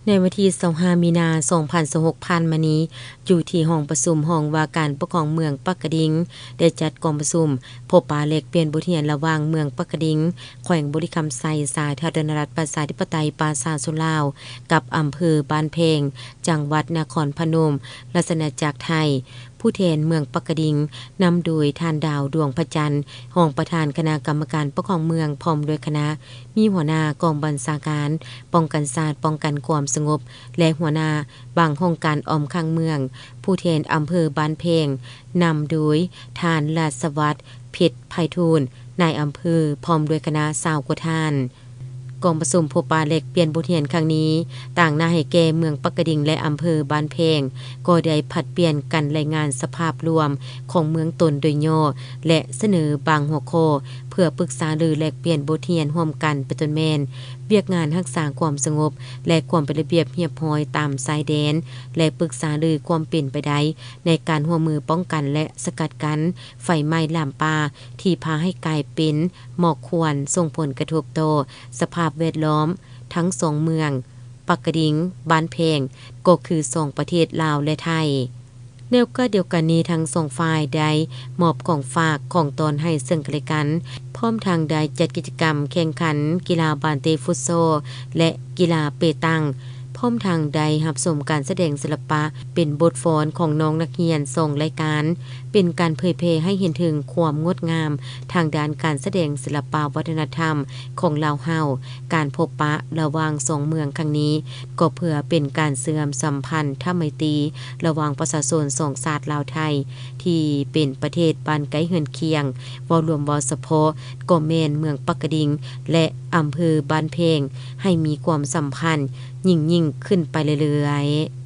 ໃນວັນທີຊາວຫ້າ ມີນາ ສອງພັນຊາວຫົກ ຜ່ານມານີ້, ຢູ່ທີ່ຫ້ອງປະຊຸມຫ້ອງວ່າການປົກຄອງເມືອງປາກກະດິງ ໄດ້ຈັດກອງປະຊຸມພົບປະແລກປ່ຽນບົດຮຽນລະຫວ່າງເມືອງປາກກະດິງ ແຂວງບໍລິຄຳໄຊ ສາທາລະນະລັດປະຊາທິປະໄຕປະຊາຊົນລາວ ກັບອຳເພີບ້ານແພງ ຈັງຫວັດນະຄອນພະນົມ ລາຊະອານາຈັກໄທ. ຜູ້ແທນເມືອງປາກກະດິງ ນຳໂດຍທ່ານ ດາວ ດວງພະຈັນ ຮອງປະທານຄະນະກຳມະການປົກຄອງເມືອງ ພ້ອມດ້ວຍຄະນະ, ມີຫົວໜ້າກອງບັນຊາການປ້ອງກັນຊາດ ປ້ອງກັນຄວາມສະຫງົບ ແລະ ຫົວໜ້າບາງຫ້ອງການອ້ອມຂ້າງເມືອງ, ຜູ້ແທນອຳເພີບ້ານແພງ ນຳໂດຍທ່ານ ລາຊະວັດ ເພັດໄພທູນ ນາຍອຳເພີ ພ້ອມດ້ວຍຄະນະຊາວກວ່າທ່ານ. ກອງປະຊຸມພົບປະແລກປ່ຽນບົດຮຽນຄັ້ງນີ້ ຕາງໜ້າໃຫ້ແກ່ເມືອງປາກກະດິງ ແລະ ອຳເພີບ້ານແພງ ກໍໄດ້ຜັດປ່ຽນກັນລາຍງານສະພາບລວມຂອງເບື້ອງຕົ້ນໂດຍຫຍໍ້ ແລະ ສະເໜີບາງຫົວຂໍ້ ເພື່ອປຶກສາລືແລກປ່ຽນບົດຮຽນຮ່ວມກັນ ເປັນຕົ້ນແມ່ນ ວຽກງານຮັກສາຄວາມສະຫງົບ ແລະ ຄວາມເປັນລະບຽບຮຽບຮ້ອຍຕາມຊາຍແດນ ແລະ ປຶກສາລືຄວາມເປັນໄປໄດ້ໃນການຮ່ວມມືປ້ອງກັນ ແລະ ສະກັດກັ້ນໄຟໄໝ້ລາມປ່າ ທີ່ພາໃຫ້ກາຍເປັນໝອກຄວັນ ສົ່ງຜົນກະທົບຕໍ່ສະພາບແວດລ້ອມທັງສອງເມືອງ ປາກກະດິງ, ບ້ານແພງ ກໍຄືສອງປະເທດລາວ ແລະ ໄທ. ໃນໂອກາດດຽວກັນນີ້, ທັງສອງຝ່າຍໄດ້ມອບຂອງຝາກຂອງຕ້ອນໃຫ້ເຊິ່ງກັນແລະກັນ, ພ້ອມທັງໄດ້ຈັດກິດຈະກຳແຂ່ງຂັນກິລາບານເຕະຟຸດຊໍ ແລະ ກິລາເປຕັງ, ພ້ອມທັງໄດ້ຮັບຊົມການສະແດງສິລະປະເປັນບົດຟ້ອນຂອງນ້ອງນັກຮຽນສອງລາຍການ, ເປັນການເຜີຍແຜ່ໃຫ້ເຫັນເຖິງຄວາມງົດງາມທາງດ້ານການສະແດງສິລະປະວັດທະນະທຳຂອງລາວເຮົາ. ການພົບປະລະຫວ່າງສອງເມືອງຄັ້ງນີ້ ກໍເພື່ອເປັນການເຊື່ອມສຳພັນທຳໄມຕີລະຫວ່າງປະຊາຊົນສອງຊາດລາວໄທ ທີ່ເປັນປະເທດບ້ານໃກ້ເຮືອນຄຽງ ເວົ້າລວມເວົ້າສະເພາະ ກໍແມ່ນເມືອງປາກກະດິງ ແລະ ອຳເພີບ້ານແພງ ໃຫ້ມີຄວາມສຳພັນຍິ່ງໆຂຶ້ນໄປເລື້ອຍໆ.